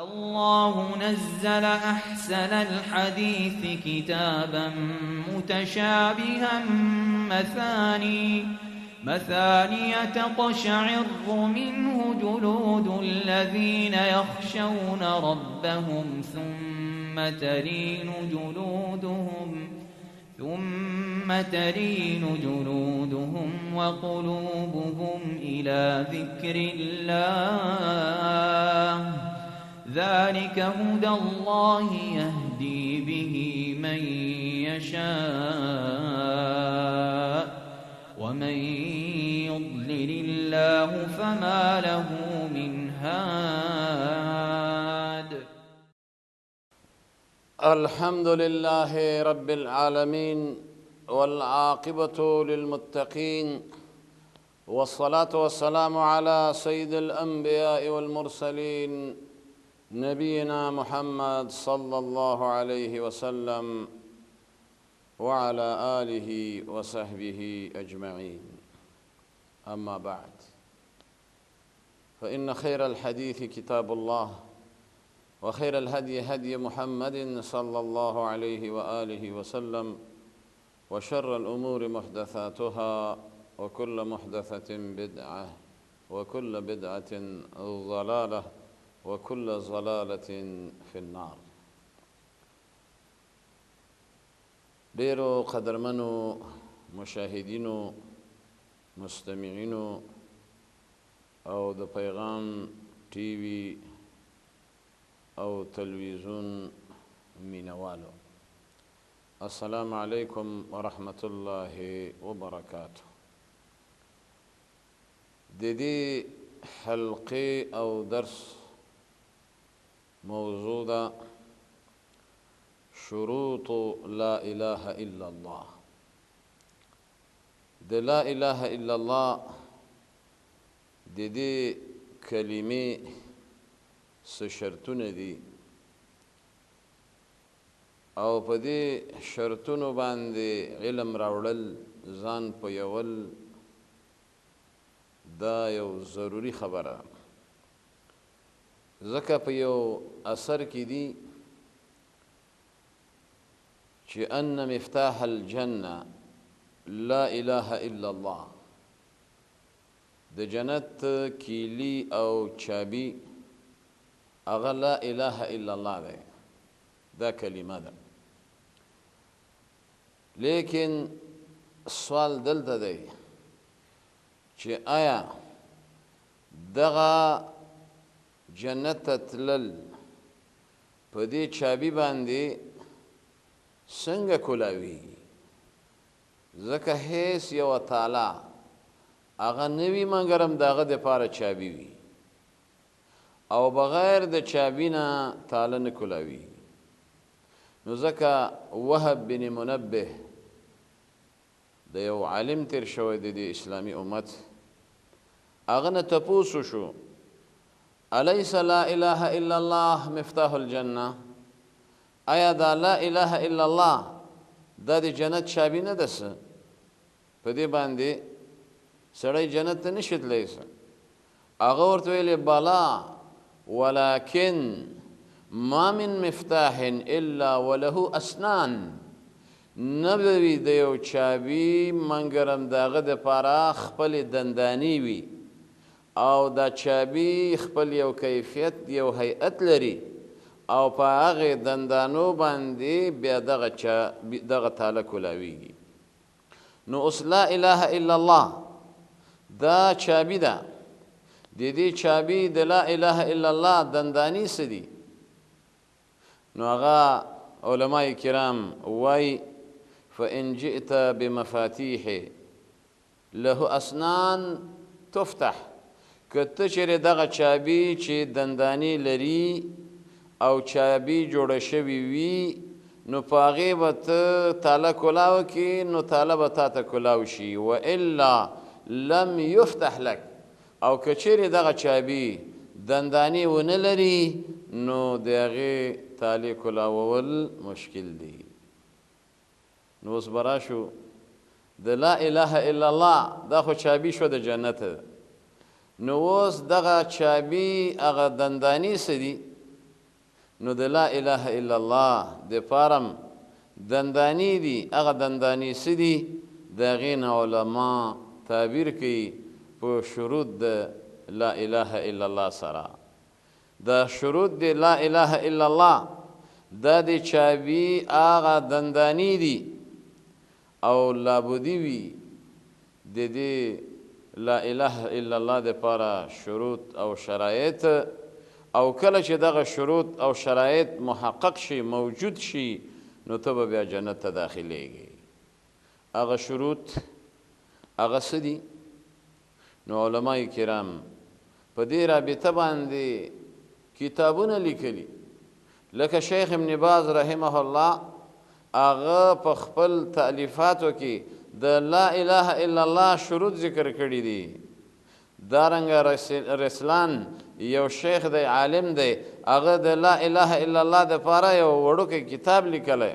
الله نزل أحسن الحديث كتابا متشابها مثاني تقشعر منه جلود الذين يخشون ربهم ثم تلين جلودهم وقلوبهم إلى ذكر الله ذلك هدى الله يهدي به من يشاء ومن يضلل الله فما له من هاد. الحمد لله رب العالمين والعاقبة للمتقين والصلاة والسلام على سيد الأنبياء والمرسلين نبينا محمد صلى الله عليه وسلم وعلى آله وصحبه أجمعين. أما بعد، فإن خير الحديث كتاب الله، وخير الهدي هدي محمد صلى الله عليه وآله وسلم، وشر الأمور محدثاتها، وكل محدثة بدعة، وكل بدعة ضلالة، وكل ضلالة في النار. ډیرو قدرمنو مشاهدینو، مستمعینو او د پیغام ټي وي او تلویزیون مینوالو، السلام علیکم ورحمة الله وبرکاته. د دې حلقې او درس موضوع ده شروط لا اله الا الله. د لا اله الا الله د دې کلمې څه شرطونه دي او په دې شرطونو باندې علم راوړل، ځان پویول، دا یو ضروري خبره ده. ځکه په یو اثر کې دي چې ان مفتاح الجنة لا اله الا الله، د جنت کیلی او چابي هغه لا اله الا الله دی، دا کلمه ده. لیکن سوال دلته دی چې آیا دغه جنت ته تلل په دې چابي باندې څنګه کولاویږي؟ ځکه هیڅ یوه تالا هغه نه وي مګرم د هغه دپاره چابي وي، او بغیر د چابي نه تاله نه کولاویږي. نو ځکه وهب بن منبه د یو عالم تیر شوی دی د اسلامي امت، هغه نه تپوس وشو، الیس لا اله الا الله مفتاح الجنه؟ آیا دا لا اله الا الله دا د جنت چابي نه ده؟ څه په دې باندې سړی جنت ته نشي تللی؟ څه هغه ورته ویلې بلا، ولكن ما من مفتاح الا وله اسنان. نه به وي د یو چابي منګرم د هغه دپاره خپلې دندانې وي، او دا چابي خپل یو کیفیت، یو هیئت لري، او په هغې دندانو باندې بیا دغه تاله کولاویږي. نو اوس لا اله الا الله دا چابي ده، د دې چابي د لا اله الا الله دندانې څه دي؟ نو هغه علماء کرام وایي فإن جئت بمفاتيح له أسنان تفتح، که ته چېرې دغه چابي چې دندانې لري او چابي جوړه شوې وي، نو په هغې به ته تاله کولاو کړې، نو تاله به تا ته کولاو شي، والا لم يفتح لك. او که چېرې دغه چابي دندانې ونه لري، نو د هغې تالې کولاول مشکل دی. نو اوس به راشو د لا اله الا الله، دا خو چابي شوه د جنت. نو اوس دغه چابي هغه دندانې څه دي؟ نو د لا اله الا الله د پارم دندانی دي. هغه دندانی څه دي؟ د هغې نه علما تعبیر کوي په شروط د لا اله الا الله سره. دا شروط د لا اله الا الله دا د چابي هغه دندانی دي او لابدي وي د دې لا اله الا الله دپاره شروط او شرایط، او کله چې دغه شروط او شرایط محقق شي، موجود شي، نو ته به بیا جنت ته داخلېږي. هغه شروط هغه څه دي؟ نو علما کرام په دې رابطه باندې کتابونه لیکلي، لکه شیخ ابن باز رحمه الله هغه په خپل تألیفاتو کې د لا اله الا الله شروط ذکر کړي دي. دارنګه رسلان یو شیخ دی، عالم دی، هغه د لا اله الا الله دپاره یو وړوکی کتاب لیکلی،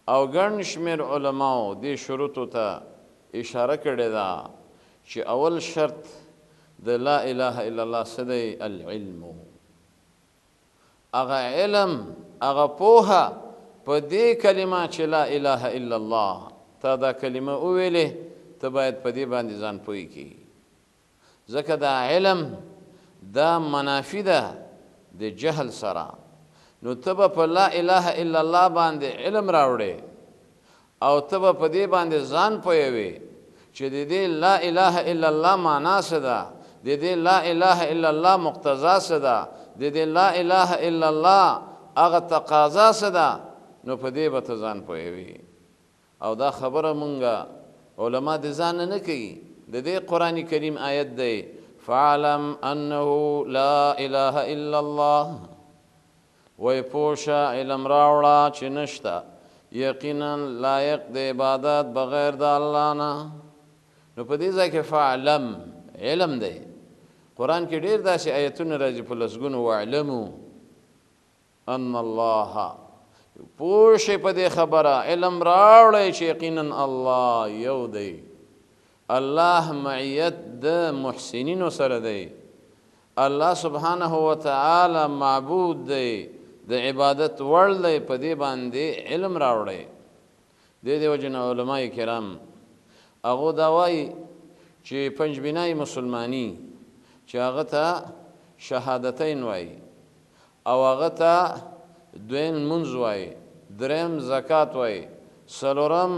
او ګڼ شمېر علماو دې شروطو ته اشاره کړې ده چې اول شرط د لا اله الا الله څه دی؟ العلم. هغه علم، هغه پوهه په دې کلمه چې لا اله الا الله، تا دا کلمه وویلې، ته باید په دې باندې ځان پوه کړي، ځکه دا علم دا منافي ده د جهل سره. نو ته به په لا اله الا الله باندې علم راوړې او ته به په دې باندې ځان پوهوې چې د دې لا اله الا الله معنا څه ده، د دې لا اله الا الله مقتضا څه ده، د دې لا اله الا الله هغه تقاضا څه ده، نو په دې به ته ځان پوهوې. او دا خبره مونږه علما د ځانه نه کوي، د دې قرآن کریم آیت دی، فاعلم انه لا اله الا الله. وی پوشه، علم راوړه چې نشته یقینا لایق د عبادت بغیر د الله نه. نو په دې ځای کې فاعلم علم دی. قرآن کې ډېر داسې آیتونه راځي په لسګونو، واعلمو ان الله، پوه شئ په دې خبره، علم راوړئ چې یقینا الله یو دی، الله معیت د محسنینو سره دی، الله سبحانه وتعالی معبود دی، د عبادت وړ دی، په دې باندې علم راوړئ. دې دې وجې نه علما کرام هغو دا وایي چې پنځ بنای مسلمانی چې هغه ته شهادتین وایي، او هغه ته دویم لمونځ وایي، دریم زکات وایي، څلورم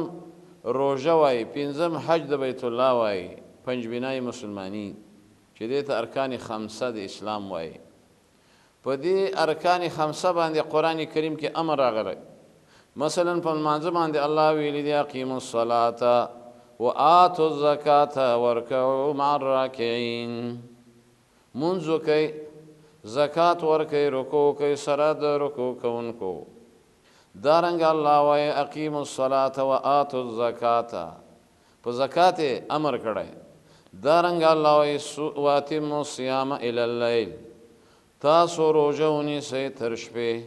روژه وایي، پنځم حج د بیت الله وایي. پنځ بنای مسلمانی چې دې ته ارکان خمسه د اسلام وایي. په دې ارکان خمسه باندې قرآن کریم کې امر راغلی. مثلا په لمانځه باندې الله ویلي دي اقیموا الصلاة وآتوا الزکاة وارکعوا مع الراکعین. مونځ وکئ، زکات ورکئ، رکوع کوئ سره د رکوع کوونکو. دارنګه الله وایي اقیموا الصلاة وآتوا الزکاة، په زکات یې امر کړی. دارنګه الله وایي واتموا الصیام الی اللیل، تاسو روژه ونیسئ تر شپې،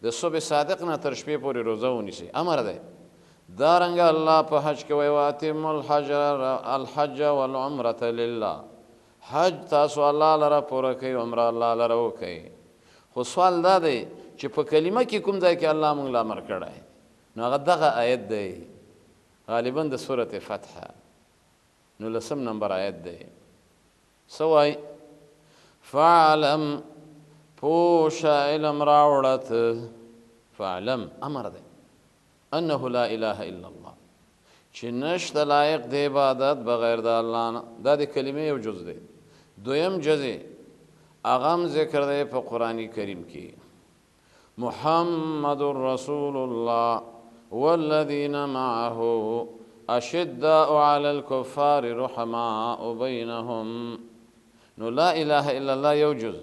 د صبح صادق نه تر شپې پورې روزه ونیسئ، امر دی. دارنګه الله په حج کې وایي واتموا الحج والعمرة لله، حج تاسو الله لره پوره کوئ، عمره الله لره وکئ. خو سوال دا دی چې په کلمه کې کوم ځای کې الله موږ له امر کړی؟ نو هغه دغه آیت دی، غالبا د سورة فتح نو لسم نمبر آیت دی. څه وایي؟ فاعلم، پوه شه، علم راوړه ته. فاعلم امر دی، انه لا اله الا الله، چې نشته لایق د عبادت بغیر د الله نه. دا د کلمې یو جز دی. دویم جز هغه هم ذکر دی په قرآن کریم کې، محمد رسول الله والذین معه اشداء علی الكفار رحماء بینهم. نو لا اله الا الله یو جز،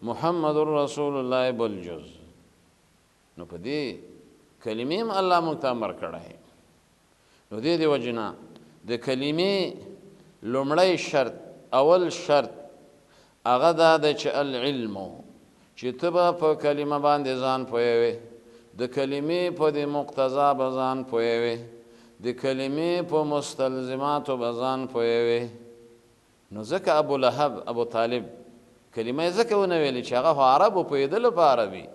محمد رسول الله بل جز. نو په دې کلمې هم الله موږ ته امر کړی. نو دې دې وجې نه د کلمې لومړی شرط، اول شرط هغه دا دی چې العلم، چې ته به په کلمه باندې ځان پوهوې، د کلمې په دې مقتضا به ځان پوهوې، د کلمې په مستلزماتو به ځان پوهوې. نو ځکه ابو لهب، ابو طالب کلمه یې ځکه ونه ویلې چې هغه خو عربو پوهېدلو په عربي،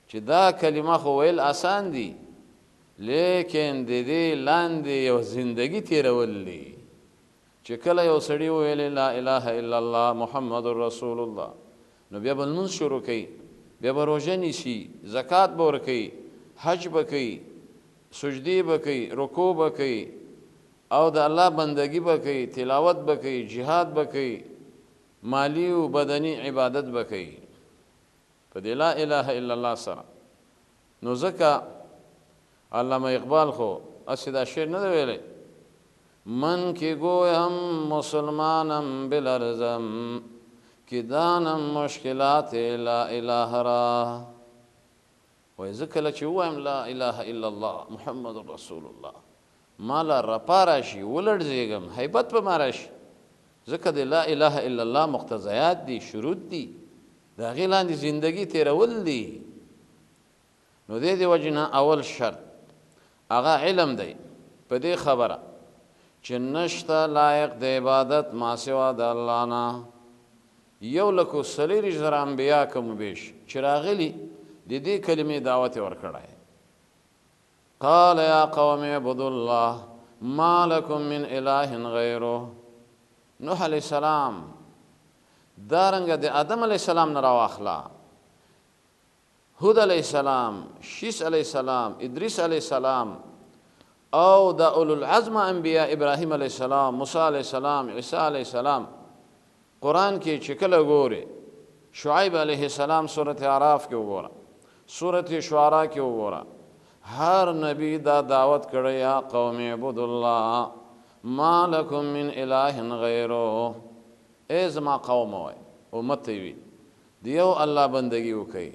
چې دا کلمه خو ویل آسان دي، لیکن د دې لاندې یو زندگی تیرول دي. چې کله یو سړي وویل لا اله الا الله محمد رسول الله، نو بیا به لمونځ شروع کوي، بیا به روژه نیسي، زکات به ورکوي، حج به کوي، سجدې به کوي، رکوع به کوي، او د الله بندگی به کوي، تلاوت به کوي، جهاد به کوي، مالی او بدني عبادت به کوي په دې لا اله الا الله سره. نو ځکه علامه اقبال خو هسې دا شعر نه دی ویلی، من کې ګویم مسلمانم بلرزم کې دانم مشکلات لا اله را. وایي زه کله چې ووایم لا اله الا الله محمد رسول الله، ماله رپا راشي، ولړزېږم، هیبت به ما راشي، ځکه د لا اله الا الله مقتضیات دي، شروط دي، د هغې لاندې زندګي تېرول دي. نو دې دې وجې نه اول شرط هغه علم دی په دې خبره چې نشته لایق د عبادت ما سوا د الله نه. 1,24,000 انبیا کم بیش چې راغلي د دې کلمې دعوت یې ورکړی. قال یا قوم اعبدوا الله ما لکم من اله غیره. نوح علیه السلام دارنګه د آدم علیه السلام نه راواخله، هود علیه السلام، شیس علیه السلام، ادریس علیه السلام، او د اولو العزم انبیا ابراهیم علیه السلام، موسی علیه السلام، عیسی علیه السلام. قرآن کې چې کله ګورې شعیب علیه السلام سورة اعراف کې وګوره، سورة شعراء کې وګوره، هر نبی دا دعوت کړی یا قوم اعبدوا الله ما لکم من اله غیره. ای زما قوم وای، امت ته وي، د یو الله بندګي وکړئ،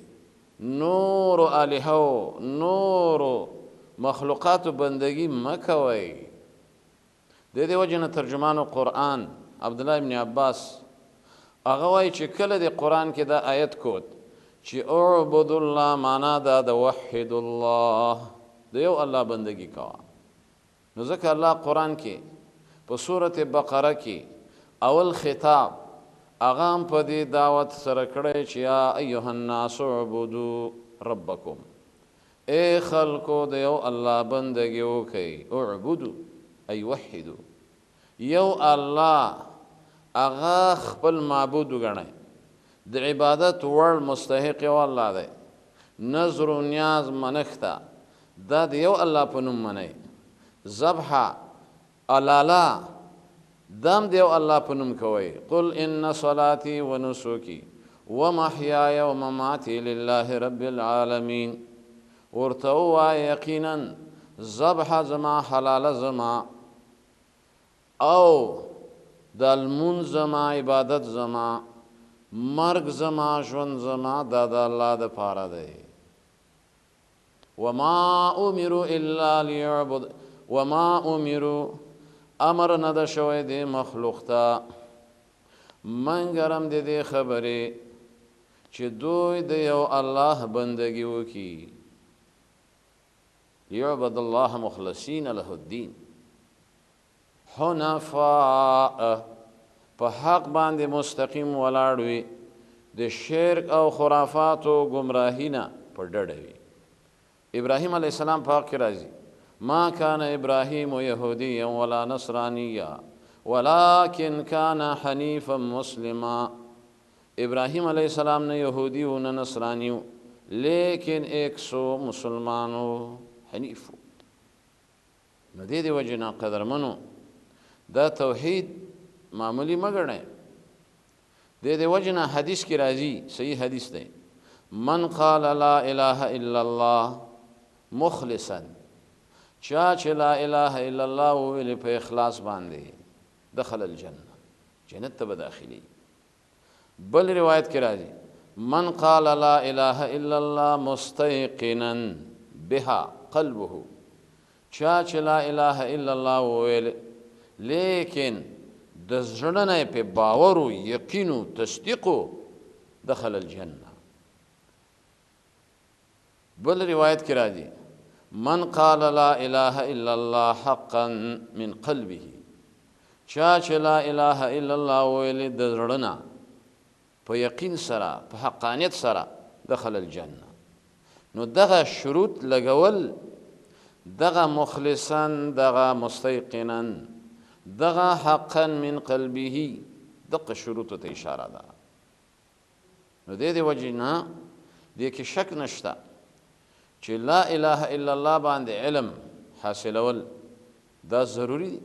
نورو الهو نورو مخلوقاتو بندګي مه کوئ. د دې وجې نه ترجمان قرآن عبدالله ابن عباس هغه وایي چې کله د قرآن کې دا آیت کوت چې اعبدوا الله، معنا دا د وحد الله، د یو الله بندګي کوه. نو ځکه الله قرآن کې په سورة بقره کې اول خطاب هغه هم په دې دعوت سره کړی چې یا ایها الناس اعبدوا ربکم، ای خلکو د یو الله بندګي وکئ. اعبدوا ای وحدو، یو الله هغه خپل معبود وګڼئ، د عبادت وړ مستحق یو الله دی، نذر و نیاز منښته دا د یو الله په نوم منئ، ذبحه الاله دام د یو الله په نوم کوئ. قل ان صلاتي ونسکي ومحیاي ومماتي لله رب العالمین. ورته ووایه یقینا ذبحه زما، حلاله زما، او د لمونځ زما، عبادت زما، مرګ زما، ژوند زما، دا د الله دپاره دی. وما امروا الا ليعبد، وما امروا امر نه ده شوی دې مخلوق ته منګرم د دې خبرې چې دوی د یو الله بندګي وکړي. ليعبد الله مخلصین له الدین حنفاء، په حق باندې مستقیم ولاړ وي، د شرک او خرافاتو ګمراهي نه په ډډه وي. ابراهیم علیه السلام په حق کې راځي، ما كان ابراهیم یهودیا ولا نصرانیا ولكن كان حنیفا مسلما. ابراهیم علیه السلام نه یهودي و نه نصراني و، لیکن ایک سو مسلمان و، حنیف و. نو دې دې وجې نه قدرمنو دا توحید معمولی مه ګڼئ. دې دې وجې نه حدیث کې راځي، صحیح حدیث دی، من قال لا اله الا الله مخلصا، چا چې لا اله الا الله وویلې په اخلاص باندې، دخل الجنه، جنت ته به داخلي. بل روایت کې راځي، من قال لا اله الا الله مستيقنا بها قلبه، چا چې لا اله الا الله وویلې لیکن د زړه نه یې پې باور و، یقین و، تصدیق و، دخل الجنه. بل روایت کې راځي، من قال لا اله الا الله حقا من قلبه، چا چې لا اله الا الله وویلې د زړه نه په یقین سره، په حقانیت سره، دخل الجنه. نو دغه شروط لګول، دغه مخلصا، دغه مستيقنا، دغه حقا من قلبه، دغه شروط ته اشاره ده. نو دې دې وجې نه دې کې شک نشته چې لا اله الا الله باندې علم حاصلول دا ضروري دي.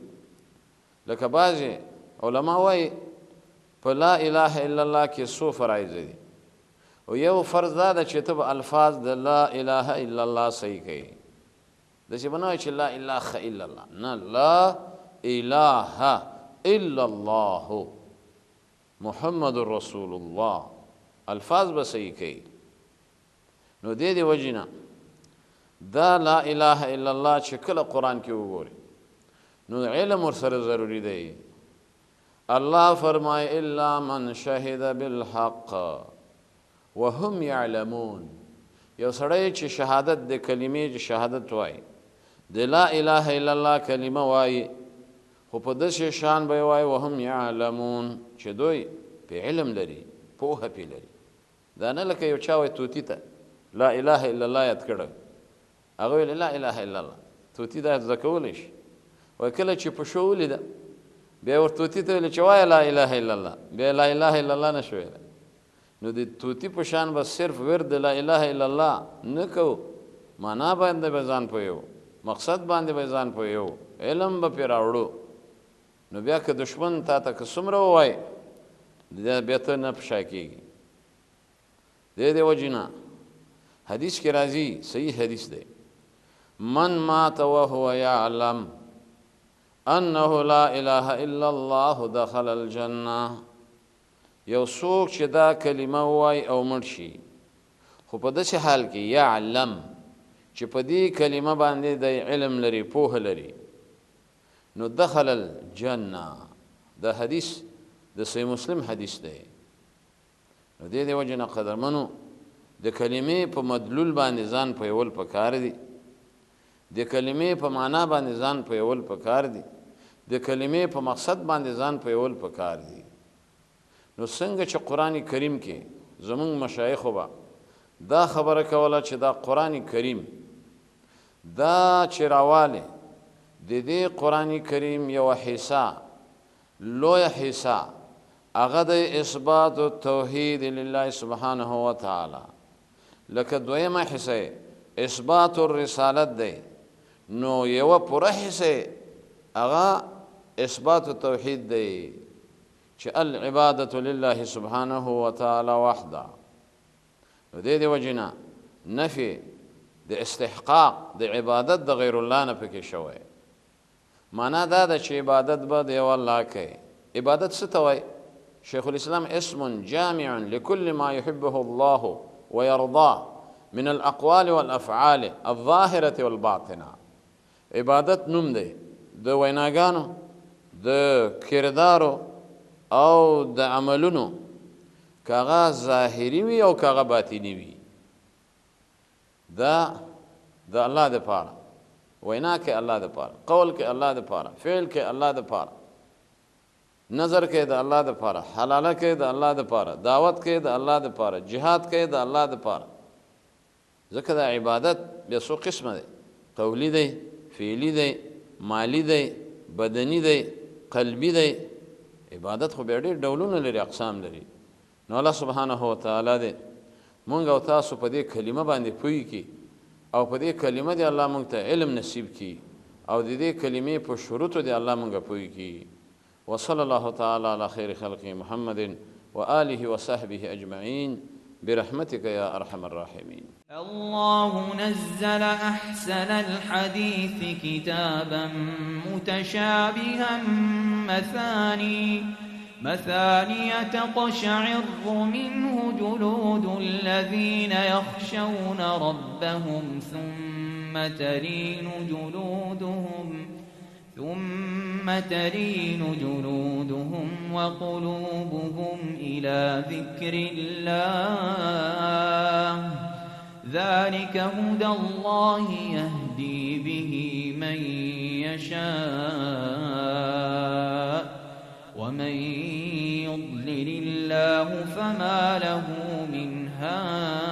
لکه بعضې علما وایي په لا اله الا الله کې څو فرایض دي، او یو فرض دا ده چې ته به الفاظ د لا اله الا الله صحیح کوې. داسې به نه وایې چې لا اله الا الله، نه، لا اله الا الله محمد رسول الله، الفاظ به صحیح کوي. نو دې دې وجې نه دا لا اله الا الله چې کله قرآن کې وګوري نو علم ورسره ضروري دی. الله فرمای الا من شهد بالحق وهم يعلمون. یو سړی چې شهادت د کلمې چې شهادت وایي، د لا اله الا الله کلمه وایي، خو په داسې شان به یې وایي وهم يعلمون، چې دوی په علم لري، پوهه پې لري. دا نه لکه یو چا وایي طوطي ته لا اله الا الله یاد کړی، هغه ویل لا اله الا الله، طوطي دا زده کولی شي. وایي کله چې پښو ولیده بیا ور طوطي ته ویل چې وایه لا اله الا الله، بیا لا اله الا الله نه شو ویلی. نو د طوطي په شان به صرف ورد لا اله الا الله نه کوو، معنا باندې به ځان پوهوو، مقصد باندې به ځان پوهوو، علم به پرې راوړو. نو بیا که دښمن تا ته که څومره ووایي بیا ته نه په شا کېږي. دې دې وجې نه حدیث کې راځي، صحیح حدیث دی، من مات وهو يعلم انه لا اله الا الله دخل الجنه. یو څوک چې دا کلمه ووایي او مړ شي، خو په داسې حال کې یعلم چې په دې کلمه باندې د علم لري، پوهه لري، نو دخل الجنه. دا حدیث د صحیح مسلم حدیث دی. نو دې دې وجې نه قدرمنو د کلمې په مدلول باندې ځان پوهول پکار دي، د کلمې په معنا باندې ځان پوهول پکار دي، د کلمې په مقصد باندې ځان پوهول پکار دي. نو څنګه چې قرآن کریم کې زمونږ مشایخو به دا خبره کوله چې دا قرآن کریم دا چې راوالی د دې قرآن کریم یوه حصه، لویه حصه، هغه د اثبات التوحید لله سبحانه وتعالی. لکه دویمه حصه اثبات الرسالت دی، نو یوه پوره حصه هغه اثبات التوحید دی چې العبادة لله سبحانه وتعالی وحده. نو دې دې وجې نه نفي د استحقاق د عبادت د غیر الله نه پکې شوی. معنا دا ده چې عبادت به د یو الله کوي. عبادت څه ته وایي؟ شیخ الاسلام اسم جامع لكل ما يحبه الله ويرضاه من الأقوال والأفعال الظاهرة والباطنة. عبادت نوم دی د ویناګانو، د کردارو او د عملونو، که هغه ظاهري وي او که هغه باطني وي. دا د الله دپاره، وینا کې الله دپاره، قول کې الله دپاره، فعل کې الله دپاره، نظر کې د الله دپاره، حلاله کې د الله دپاره، دعوت کې د الله دپاره، جهاد کې د الله دپاره. ځکه دا عبادت بیا څو قسمه دی، قولی دی، فعلی دی، مالی دی، بدني دی، قلبي دی. عبادت خو بیا ډېر ډولونه لري، اقسام لري. نو الله سبحانه وتعالی دی مونږ او تاسو په دې کلمه باندې پوه کړي، او په دې کلمه دی الله مونږ ته علم نصیب کړي، او د دې کلمې په شروطو دی الله مونږ پوه کړي. وصلى الله تعالى على خير خلقه محمد وآله وصحبه أجمعين برحمتك يا أرحم الراحمين. الله نزل أحسن الحديث كتابا متشابها مثانية تقشعر منه جلود الذين يخشون ربهم ثم تلين جلودهم وقلوبهم إلى ذكر الله. ذلك هدى الله يهدي به من يشاء ومن يضلل الله فما له من هاد.